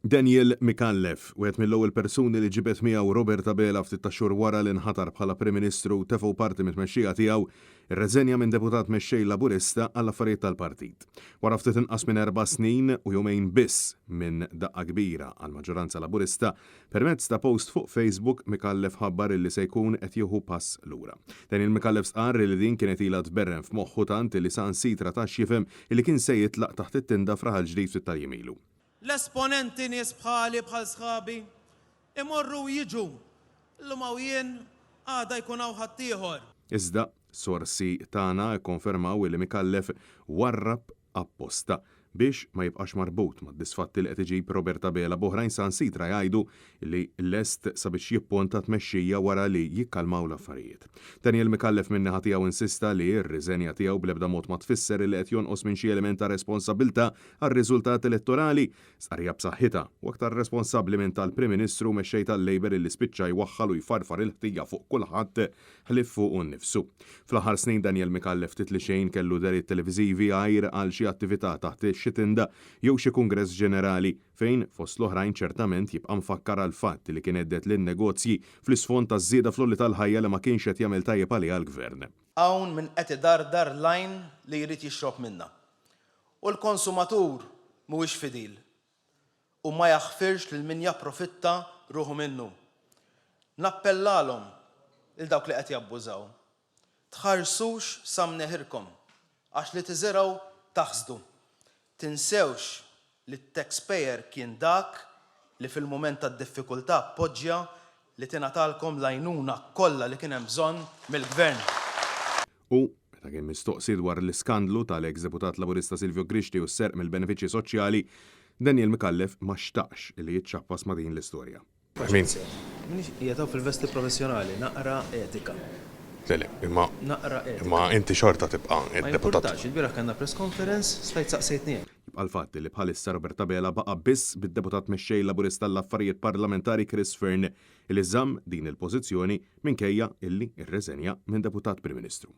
Daniel Micallef, wieħed mill-ewwel persuni li ġibed miegħu Robert Abela ftit tax-xhur wara li nħatar bħala Prim Ministru u tefgħu parti mit-tmexxija tiegħu, irreżenja minn Deputat Mexxej Laburista għall-Affarijiet tal-Partit. Wara ftit inqas minn erba' snin u jumejn biss minn daqqa kbira għall-maġġoranza Laburista, permezz ta' post fuq Facebook Micallef ħabbar illi se jkun qed jieħu pass lura. Daniel Micallef stqarr illi din kienet ilha tberren f'moħħu tant illi saħansitra ta x'jifhem illi kien se jitlaq taħt it-tinda f'Raħal Ġdid ftit tal-jiem ilu. L-esponenti nies bħali bħal sħabi imorru u jiġu, illum hawn jien, għada jkun hawn ħaddieħor. Iżda, sorsi tagħna kkonfermaw li Micallef warrab apposta biex ma jibqax marbut mad-disfatti li qed iġib Robert Abela b'oħrajn saħansitra jgħidu li lest sabiex jipponta tmexxija wara li jikkalmaw l-affarijiet. Daniel Micallef min-naħa tiegħu insista li r-riżenja tiegħu bl-ebda mod ma tfisser li qed jonqos minn xi element ta' responsabbiltà għar-riżultat elettorali, stqarrija b'saħħitha u aktar responsabbli minn tal-Prim Ministru u Mexxej tal-Labour illi spiċċa jwaħħal u jfarfar il-ħtija fuq kulħadd ħlief fuqu nnifsu. Fl-aħħar snin Daniel Micallef ftit li xejn kellu dehriet televiżivi għajr għal xi attività taħt xi tinda jew xi kungress ġenerali fejn fost l-oħrajn ċertament jibqa' mfakkar għall-fatt li kien hedded lin-negozji fl-isfond taż-żieda fl-għoli tal-ħajja li ma kienx qed jagħmel tajjeb għaliha l-Gvern. Hawn min qed idardar l-għajn li jrid jixrob minnha. U l-konsumatur mhuwiex fidil u ma jaħfirx lil min japprofitta ruħu minnu. Nappellalhom lil dawk li qed jabbużaw, tħarsux sa mneħirkom, għax li tiżirgħu taħsdu. Tinsewx li t-taxpayer kien dak li fil-mument tad-diffikultà appoġġja li tingħatalkom l-għajnuna kollha li kien hemm bżonn mill-Gvern. U, meta kien mistoqsi dwar l-iskandlu tal-eks Deputat Laburista Silvio Grixti u s-serq mill-benefiċċji soċjali, Daniel Micallef ma xtaqx li jiċċappas ma' din l-istorja. Min? Minix qiegħed hawn fil-vesti professjonali, naqra etika. Le, le, imma. Naqra etika. Imma inti xorta tibqa' Ma d-deputat. jimpurtax, ilbieraħ kellna press conference, stajt saqsejtni hekk. Jibqa' l-fatt li bħalissa Robert Abela baqa' biss bid-Deputat Mexxej Laburista għall-Affarijiet Parlamentari Chris Fearne li żamm din il-pożizzjoni minkejja illi rreżenja minn Deputat Prim Ministru.